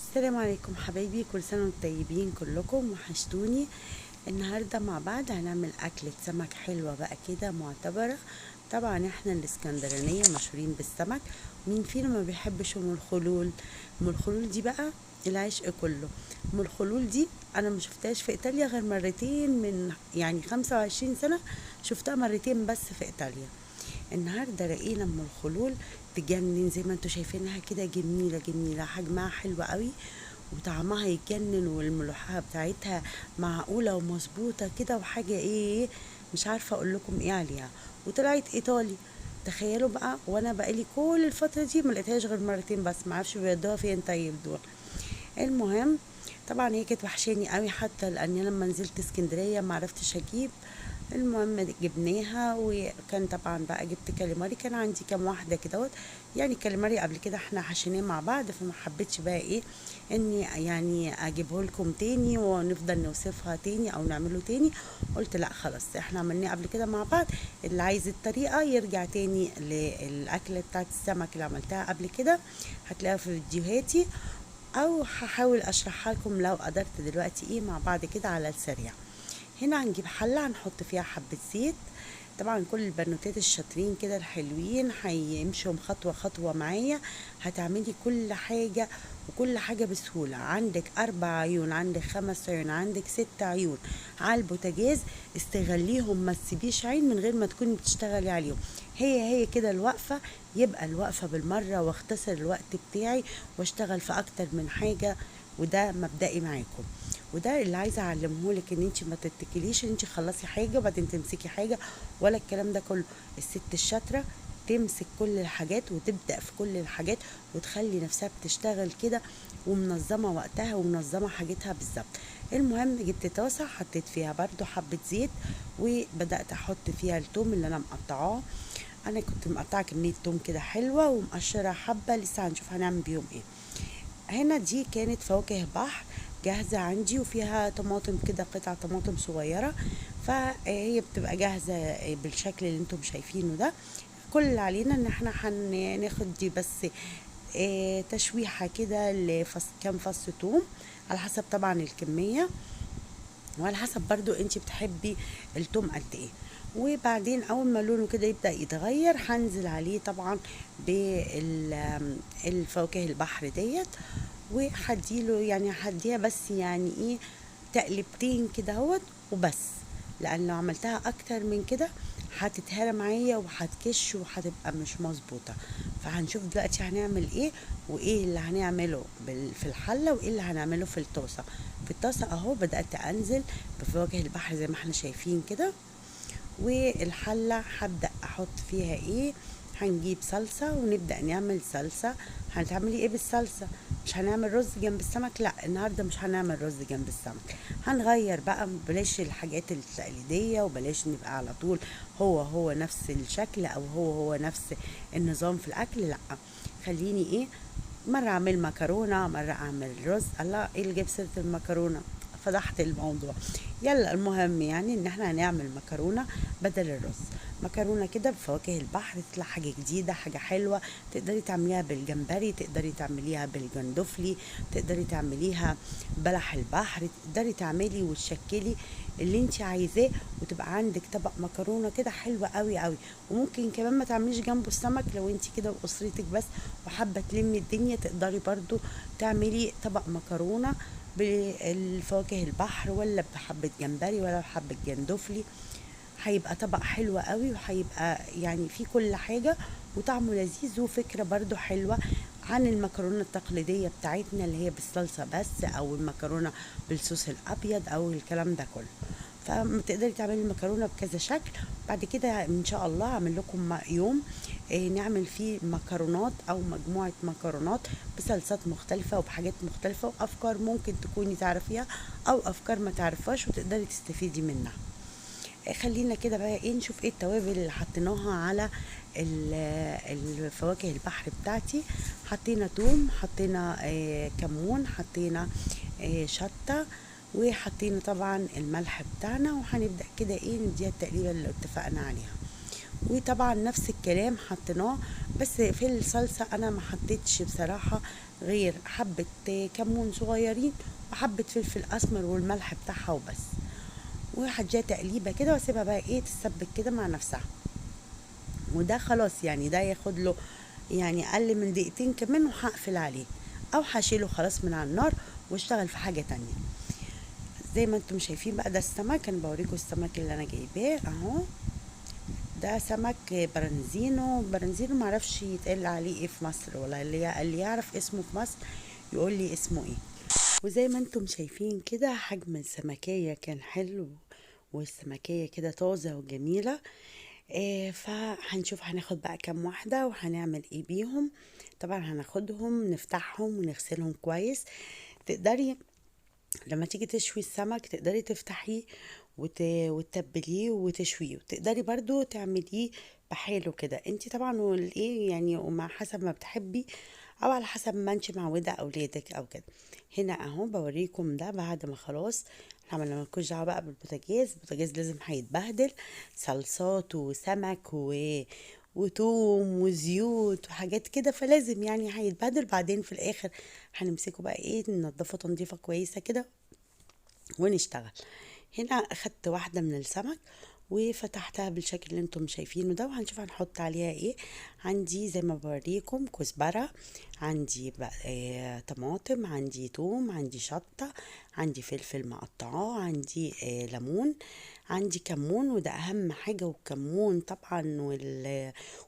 السلام عليكم حبايبي، كل سنة وانتم طيبين كلكم، وحشتوني. النهاردة مع بعض هنعمل أكلة سمك حلوة بقى كده معتبرة. طبعا احنا الاسكندرانية مشهورين بالسمك، مين فينا ما بيحبش ام الخلول؟ ام الخلول دي بقى العشق كله. ام الخلول دي انا ما شفتهاش في ايطاليا غير مرتين، من يعني 25 سنة شفتها مرتين بس في ايطاليا. النهارده لقينا ام الخلول تجنن زي ما انتم شايفينها كده، جميلة جميلة، حجمها حلو قوي وطعمها يجنن، والملوحه بتاعتها معقولة ومظبوطه كده، وحاجه ايه مش عارفه اقول لكم ايه عليها. وطلعت ايطالي، تخيلوا بقى، وانا بقالي كل الفترة دي ما لقيتهاش غير مرتين بس، ما اعرفش بيودوها فين طيب دول. المهم طبعا هي كانت وحشاني قوي، حتى لان لما نزلت اسكندرية ما عرفتش اجيب. المهم جبناها، وكان طبعا بقى جبت كاليماري، كان عندي كام واحدة كدهوت، يعني كاليماري قبل كده احنا حشيناه مع بعض، فما حبيتش بقى ايه اني يعني اجيبه لكم تاني ونفضل نوصفها تاني او نعمله تاني. قلت لا خلاص، احنا عملناه قبل كده مع بعض، اللي عايز الطريقة يرجع تاني للاكله بتاعت السمك اللي عملتها قبل كده، هتلاقيها في فيديوهاتي، او هحاول اشرحها لكم لو قدرت دلوقتي ايه مع بعض كده على السريع. هنا هنجيب حلة هنحط فيها حبة زيت. طبعا كل البنوتات الشاطرين كده الحلوين هيمشوا خطوة خطوة معايا، هتعملي كل حاجة وكل حاجة بسهولة. عندك 4 عيون، عندك 5 عيون، عندك 6 عيون على البوتاجاز، استغليهم، ما تسيبيش عين من غير ما تكوني بتشتغلي عليهم. هي كده الوقفة، يبقى الوقفة بالمرة، واختصر الوقت بتاعي واشتغل في اكتر من حاجة، وده مبدئي معاكم، وده اللي عايزه اعلمه لك، ان انت ما تتكليش ان انت خلصي حاجة وبعدين تمسكي حاجة ولا الكلام ده كله. الست الشاطره تمسك كل الحاجات وتبدا في كل الحاجات وتخلي نفسها بتشتغل كده ومنظمة وقتها ومنظمة حاجتها بالظبط. المهم جبت طاسه حطيت فيها برده حبه زيت، وبدات احط فيها التوم اللي انا مقطعاه. انا كنت مقطعه كمية توم كده حلوة ومقشره حبه، لسه هنشوف هنعمل بيهم ايه. هنا دي كانت فواكه بحر جاهزة عندي، وفيها طماطم كده، قطع طماطم صغيرة، فهي بتبقى جاهزة بالشكل اللي انتم شايفينه ده. كل اللي علينا ان احنا هناخد دي بس تشويحة كده لفص، كام فص توم على حسب طبعا الكمية، وعلى حسب برضو انت بتحبي التوم قد ايه. وبعدين اول ما لونه كده يبدأ يتغير هنزل عليه طبعا بالفواكه البحر ديت، وهديله يعني هديها بس يعني ايه تقلبتين كده اهوت وبس، لان لو عملتها اكتر من كده هتتهرى معايا وهتكش وهتبقى مش مظبوطة. فهنشوف دلوقتي هنعمل ايه، وايه اللي هنعمله في الحلة، وايه اللي هنعمله في الطاسه. في الطاسه اهو بدات انزل بفواكه البحر زي ما احنا شايفين كده، والحله هبدا احط فيها ايه، هنجيب صلصه ونبدا نعمل صلصه. هتعملي ايه بالصلصه؟ مش هنعمل رز جنب السمك، لا النهارده مش هنعمل رز جنب السمك، هنغير بقى، بلاش الحاجات التقليدية، وبلاش نبقى على طول هو هو نفس الشكل او هو هو نفس النظام في الاكل، لا خليني ايه، مرة اعمل مكرونه مرة اعمل رز. الله، ايه اللي جاب سيره المكرونه؟ فضحت الموضوع. يلا المهم يعني ان احنا هنعمل مكرونه بدل الرز، مكرونه كده بفواكه البحر، تطلع حاجة جديدة، حاجة حلوة، تقدري تعمليها بالجمبري، تقدري تعمليها بالجندفلي، تقدري تعمليها بلح البحر، تقدري تعملي وتشكلي اللي انت عايزاه، وتبقى عندك طبق مكرونه كده حلوة قوي قوي. وممكن كمان ما تعمليش جنبه السمك لو انت كده واسرتك بس وحابة تلمي الدنيا، تقدري برضو تعملي طبق مكرونه بالفواكه البحر، ولا بحبه جمبري، ولا بحبه جندفلي، هيبقى طبق حلو قوي، وهيبقى يعني فيه كل حاجة وطعمه لذيذ، وفكرة برضو حلوة عن المكرونة التقليدية بتاعتنا اللي هي بالصلصة بس، او المكرونة بالصوص الابيض او الكلام ده كله. فتقدري تعملي المكرونة بكذا شكل. بعد كده ان شاء الله اعمل لكم يوم نعمل فيه مكرونات او مجموعة مكرونات بصلصات مختلفة وبحاجات مختلفة وافكار ممكن تكوني تعرفيها او افكار ما تعرفهاش وتقدري تستفيدي منها. خلينا كده بقى ايه نشوف ايه التوابل اللي حطيناها على الفواكه البحر بتاعتي. حطينا توم، حطينا كمون، حطينا شطة، وحطينا طبعا الملح بتاعنا، وهنبدأ كده ايه نديها التقليبة اللي اتفقنا عليها. وطبعا نفس الكلام حطيناه بس في الصلصه انا ما حطيتش بصراحة غير حبه كمون صغيرين وحبه فلفل اسمر والملح بتاعها وبس، وهديها تقليبه كده واسيبها بقى ايه تتسبك كده مع نفسها. وده خلاص يعني ده ياخد له يعني اقل من دقيقتين كمان، وهقفل عليه او هشيله خلاص من على النار واشتغل في حاجة تانية. زي ما انتم شايفين بقى ده السمك، انا بوريكم السمك اللي انا جايباه اهو. ده سمك برنزينو، برنزينو معرفش يتقال عليه ايه في مصر، ولا اللي يعرف اسمه في مصر يقول لي اسمه ايه. وزي ما انتم شايفين كده حجم السمكية كان حلو، والسمكية كده طازة وجميلة. فهنشوف هناخد بقى كام واحدة وهنعمل ايه بيهم. طبعا هناخدهم نفتحهم ونغسلهم كويس. تقدري لما تيجي تشوي السمك تقدري تفتحيه وتتبليه وتشويه، وتقدري برضو تعمليه بحاله كده انتي طبعا والايه يعني، ومع حسب ما بتحبي او على حسب ما انتي معوده اولادك او كده. هنا اهو بوريكم ده بعد ما خلاص احنا عملنا، مالكوش دعوه بقى بالبوتاجاز، البوتاجاز لازم هيتبهدل، صلصات وسمك وتوم وزيوت وحاجات كده، فلازم يعني هيتبهدل. بعدين في الاخر هنمسكه بقى ايه ننضفه تنظيفه كويسة كده ونشتغل. هنا اخدت واحدة من السمك وفتحتها بالشكل اللي انتم شايفينه ده، وهنشوف هنحط عليها ايه. عندي زي ما بوريكم كزبره، عندي طماطم، عندي توم، عندي شطه، عندي فلفل مقطعاه، عندي ليمون، عندي كمون، وده اهم حاجة. والكمون طبعا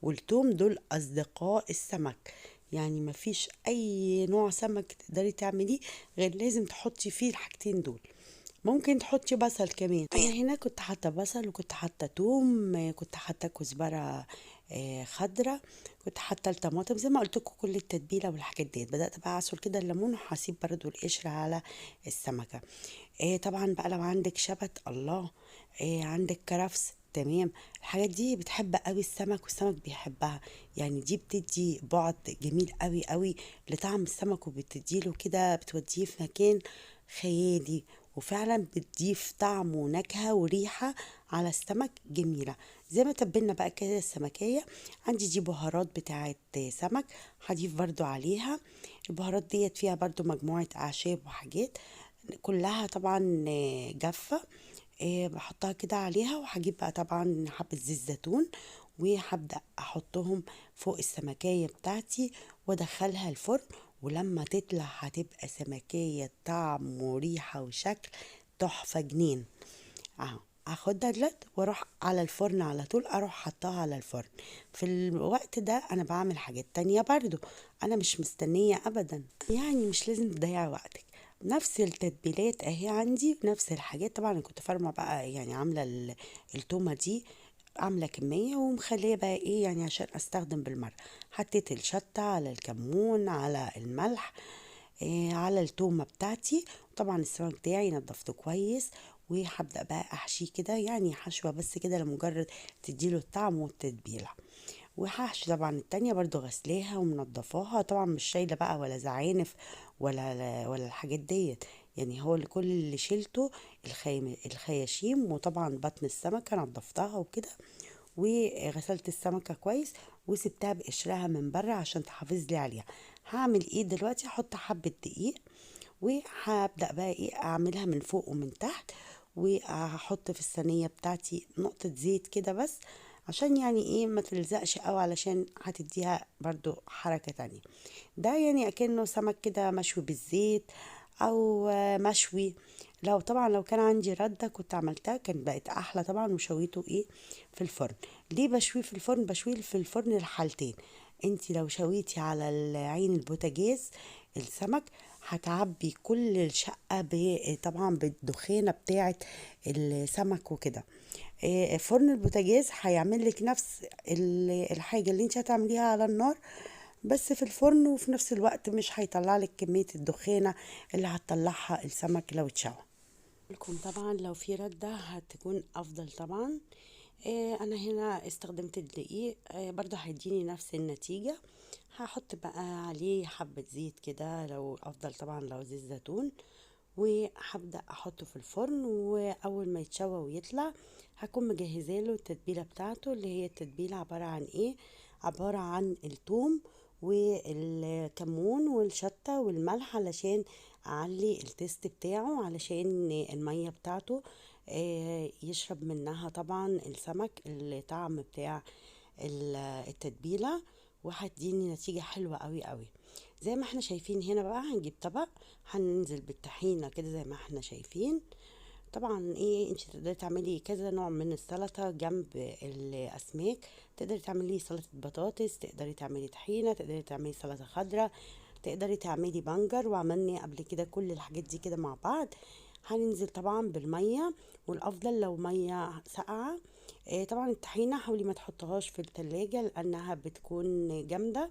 والتوم دول اصدقاء السمك، يعني مفيش اي نوع سمك تقدري تعمليه غير لازم تحطي فيه الحاجتين دول. ممكن تحطي بصل كمان. انا هنا كنت حاطه بصل، وكنت حاطه توم، كنت حاطه كزبره خضراء، كنت حاطه الطماطم زي ما قلت لكم كل التتبيله والحاجات ديت. بدات بقى اعصر كده الليمون، وهسيب برده القشر على السمكة. طبعا بقى لو عندك شبت الله، عندك كرفس، تمام. الحاجات دي بتحب قوي السمك، والسمك بيحبها، يعني دي بتدي بعد جميل قوي قوي لطعم السمك، وبتديله كده بتوديه في مكان خيالي، وفعلا بتضيف طعم ونكهة وريحة على السمك جميلة. زي ما تبلنا بقى كده السمكية، عندي دي بهارات بتاعت سمك هضيف برضو عليها. البهارات ديت فيها برضو مجموعة أعشاب وحاجات كلها طبعا جافة، بحطها كده عليها. وهجيب بقى طبعا حبة زيت زيتون، وهبدأ أحطهم فوق السمكية بتاعتي وادخلها الفرن. ولما تطلع هتبقى سمكية طعم وريحة وشكل تحفة جنين. اهو هاخدها دلوقتي واروح على الفرن على طول، اروح حطها على الفرن. في الوقت ده انا بعمل حاجات تانية برضو، انا مش مستنية ابدا، يعني مش لازم تضيع وقتك. نفس التتبيلات اهي عندي، نفس الحاجات. طبعا انا كنت فارمة بقى، يعني عاملة التومة دي عاملة كمية ومخلية بقى ايه يعني عشان استخدم بالمرة. حطيت الشطة على الكمون على الملح، على التومة بتاعتي. طبعا السمك بتاعي نضفته كويس، وهبدأ بقى احشيه كده، يعني حشوة بس كده لمجرد تديله الطعم والتتبيلة. وهحشي طبعا التانية برضو غسلاها ومنضفاها، طبعا مش شايلة بقى ولا زعانف ولا الحاجات ديت، يعني هو كل اللي شيلته الخياشيم، وطبعا بطن السمكة نضفتها وكده، وغسلت السمكة كويس وسبتها بقشرها من بره عشان تحافظ لي عليها. هعمل ايه دلوقتي؟ هحط حبة دقيق، وهبدأ بقى ايه اعملها من فوق ومن تحت، وهحط في الصينية بتاعتي نقطة زيت كده بس عشان يعني ايه ما تلزقش قوي، علشان هتديها برضو حركة تانية. ده يعني اكنه سمك كده مشوي بالزيت او مشوي. لو طبعا لو كان عندي ردة كنت عملتها كان بقت احلى طبعا، وشويته ايه في الفرن. ليه بشوية في الفرن؟ بشوية في الفرن الحالتين. انتي لو شويتي على عين البوتاجاز السمك هتعبي كل الشقة طبعا بالدخانة بتاعة السمك وكده. فرن البوتاجاز هيعمل لك نفس الحاجة اللي انت هتعمليها على النار بس في الفرن، وفي نفس الوقت مش هيطلع لك كمية الدخانة اللي هتطلعها السمك لو اتشوى. لكم طبعا لو في ردة هتكون افضل طبعا. انا هنا استخدمت الدقيق، برضو هيديني نفس النتيجة. هحط بقى عليه حبة زيت كده، لو افضل طبعا لو زيت زيتون، وهبدأ احطه في الفرن. واول ما يتشوى ويطلع هكون مجهزة له التتبيلة بتاعته، اللي هي التتبيلة عبارة عن ايه؟ عبارة عن الثوم والكمون والشطة والملح علشان اعلي ال taste بتاعه، علشان المية بتاعته يشرب منها طبعا السمك الطعم بتاع التتبيلة، وهتديني نتيجة حلوة قوي قوي. زي ما احنا شايفين هنا بقى هنجيب طبق، هننزل بالطحينة كده زي ما احنا شايفين. طبعا انت تقدري تعملي كذا نوع من السلطة جنب الاسماك، تقدري تعملي سلطة بطاطس، تقدري تعملي طحينة، تقدري تعملي سلطة خضراء، تقدري تعملي بنجر، وعملنا قبل كده كل الحاجات دي كده مع بعض. هننزل طبعا بالمية، والافضل لو مية ساقعة. طبعا الطحينة حاولي ما تحطهاش في التلاجة لانها بتكون جامدة،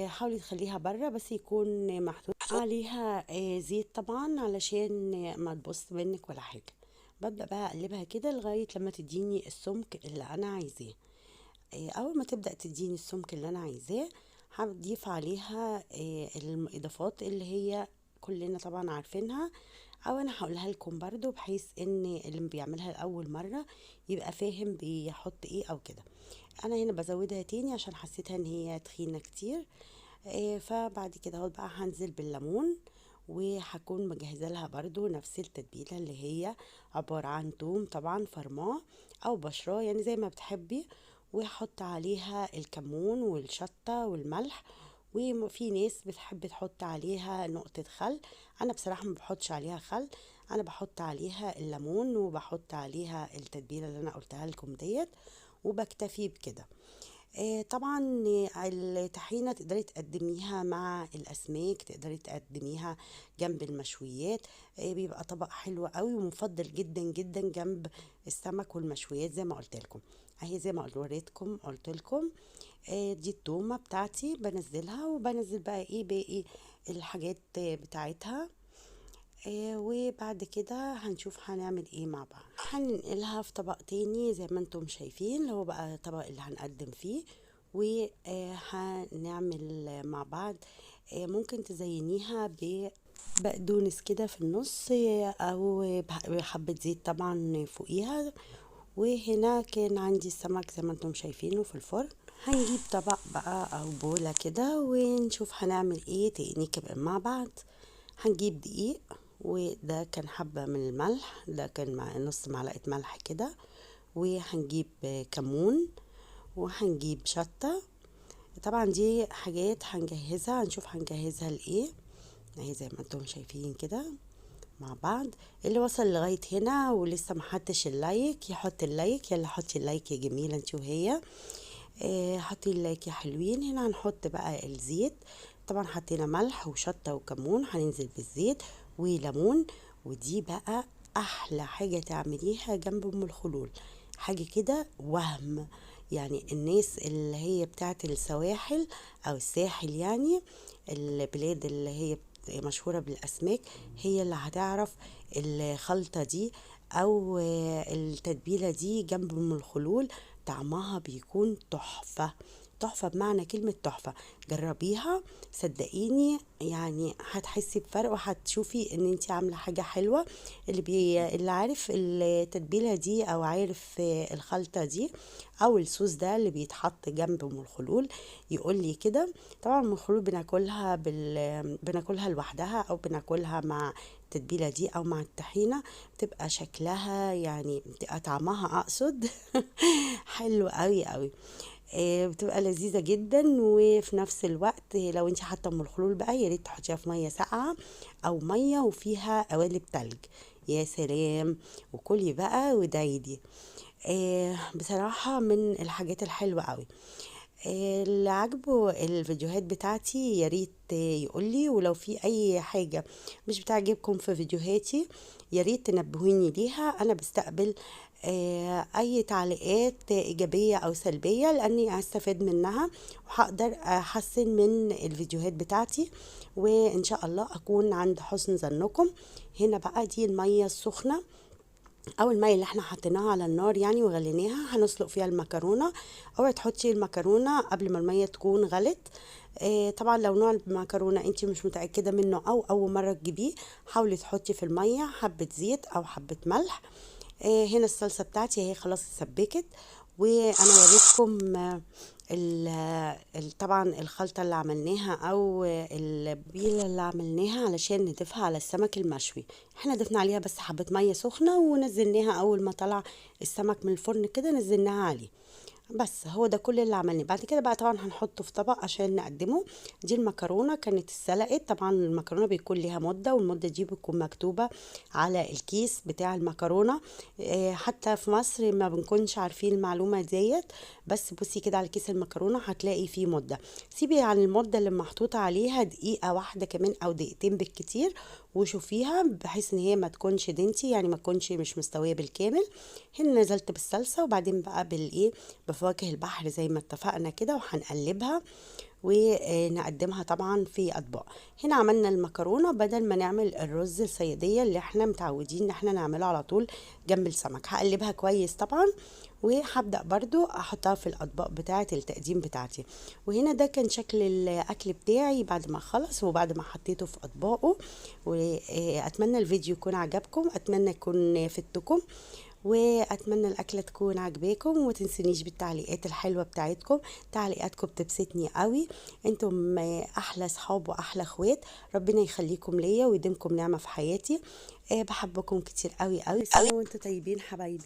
حاولي تخليها بره بس يكون محطوط عليها زيت طبعا علشان ما تبص منك ولا حاجة. ببدأ بقى اقلبها كده لغاية لما تديني السمك اللي انا عايزاه. اول ما تبدأ تديني السمك اللي انا عايزاه هضيف عليها الاضافات اللي هي كلنا طبعا عارفينها، او انا هقولها لكم برضو بحيث ان اللي بيعملها لاول مرة يبقى فاهم بيحط ايه او كده. انا هنا بزودها تاني عشان حسيتها ان هي تخينة كتير. فبعد كده اهو بقى هنزل بالليمون، وهكون مجهزة لها برضو نفس التتبيله اللي هي عبارة عن توم طبعا فرماه او بشراه يعني زي ما بتحبي، وهحط عليها الكمون والشطه والملح، وفي ناس بتحب تحط عليها نقطة خل، انا بصراحة ما بحطش عليها خل، انا بحط عليها الليمون وبحط عليها التتبيله اللي انا قلتها لكم ديت، وبكتفي بكده. طبعا الطحينه تقدري تقدميها مع الاسماك، تقدري تقدميها جنب المشويات، بيبقى طبق حلو قوي ومفضل جدا جدا جنب السمك والمشويات زي ما قلت لكم. اهي زي ما وريتكم قلت لكم. دي التومه بتاعتي بنزلها، وبنزل بقى باقي الحاجات بتاعتها. وبعد كده هنشوف هنعمل ايه مع بعض. هننقلها في طبق تاني زي ما انتم شايفين، اللي هو بقى الطبق اللي هنقدم فيه، وهنعمل مع بعض. ممكن تزينيها ببقدونس كده في النص، او بحبة زيت طبعا فوقيها. وهنا كان عندي السمك زي ما انتم شايفينه في الفرن. هنجيب طبق بقى او بولة كده ونشوف هنعمل ايه تاني كمان مع بعض. هنجيب دقيق، وده كان حبة من الملح، ده كان مع نص معلقة ملح كده، وهنجيب كمون، وهنجيب شطة. طبعا دي حاجات هنجهزها، هنشوف هنجهزها لايه. اهي زي ما انتم شايفين كده مع بعض. اللي وصل لغاية هنا ولسه ما حطش ال like يحط ال like، يلا حطي ال like يا جميلة انتي وهي، حطي ال like يا حلوين. هنا هنحط بقى الزيت، طبعا حطينا ملح وشطة وكمون، هننزل بالزيت وليمون. ودي بقى احلى حاجة تعمليها جنب ام الخلول، حاجة كده وهم يعني. الناس اللي هي بتاعت السواحل او الساحل، يعني البلاد اللي هي مشهورة بالاسماك، هي اللي هتعرف الخلطة دي او التتبيلة دي جنب ام الخلول، طعمها بيكون تحفة تحفة بمعنى كلمة تحفة. جربيها صدقيني، يعني هتحسي بفرق وهتشوفي ان انتي عاملة حاجة حلوة. اللي عارف التتبيلة دي او عارف الخلطة دي او الصوص ده اللي بيتحط جنب ام الخلول يقول لي كده. طبعا ام الخلول بناكلها بناكلها لوحدها او بناكلها مع التتبيلة دي او مع الطحينة، بتبقى شكلها يعني بتبقى طعمها اقصد حلو قوي قوي، بتبقى لذيذة جدا. وفي نفس الوقت لو انتي حاطة ام الخلول بقى يا ريت تحطيها في مية ساقعة او مية وفيها قوالب تلج، يا سلام، وكلي بقى ودايدي. بصراحة من الحاجات الحلوة قوي. اللي عجبه الفيديوهات بتاعتي يا ريت يقولي، ولو في اي حاجة مش بتعجبكم في فيديوهاتي يا ريت تنبهوني ليها. انا بستقبل اي تعليقات ايجابية او سلبية لاني هستفاد منها وهقدر احسن من الفيديوهات بتاعتي، وان شاء الله اكون عند حسن ظنكم. هنا بقى دي المية السخنة او المية اللي احنا حطيناها على النار يعني وغليناها، هنسلق فيها المكرونه. اوعي تحطي المكرونه قبل ما المية تكون غلت. طبعا لو نوع المكرونه انت مش متاكدة منه او اول مرة تجيبيه، حاولي تحطي في المية حبه زيت او حبه ملح. هنا الصلصه بتاعتي هي خلاص اتسبكت، وانا وريتكم طبعا الخلطة اللي عملناها او التتبيله اللي عملناها علشان نضيفها على السمك المشوي. احنا ضفنا عليها بس حبه مية سخنة ونزلناها اول ما طلع السمك من الفرن كده نزلناها عليه، بس هو ده كل اللي عملناه. بعد كده بقى طبعا هنحطه في طبق عشان نقدمه. دي المكرونه كانت اتسلقت، طبعا المكرونه بيكون ليها مده، والمدة دي بتكون مكتوبة على الكيس بتاع المكرونه. حتى في مصر ما بنكونش عارفين المعلومة ديت، بس بصي كده على كيس المكرونه هتلاقي فيه مده. سيبي عن المدة اللي محطوطة عليها دقيقة واحدة كمان او دقيقتين بالكتير، وشوفيها بحيث ان هي ما تكونش دنتي، يعني ما تكونش مش مستوية بالكامل. هنا نزلت بالصلصه، وبعدين بقى بالايه بفواكه البحر زي ما اتفقنا كده، وهنقلبها ونقدمها طبعا في اطباق. هنا عملنا المكرونه بدل ما نعمل الرز الصياديه اللي احنا متعودين ان احنا نعمله على طول جنب السمك. هقلبها كويس طبعا، وهبدا برضو احطها في الاطباق بتاعه التقديم بتاعتي. وهنا ده كان شكل الاكل بتاعي بعد ما خلص وبعد ما حطيته في اطباقه. واتمنى الفيديو يكون عجبكم، اتمنى يكون فدتكم، واتمنى الاكلة تكون عجباكم. وما تنسونيش بالتعليقات الحلوة بتاعتكم، تعليقاتكم بتبسطني قوي. انتم احلى صحاب واحلى اخوات، ربنا يخليكم ليا ويديمكم نعمه في حياتي. بحبكم كتير قوي قوي، وانتم طيبين حبايبي.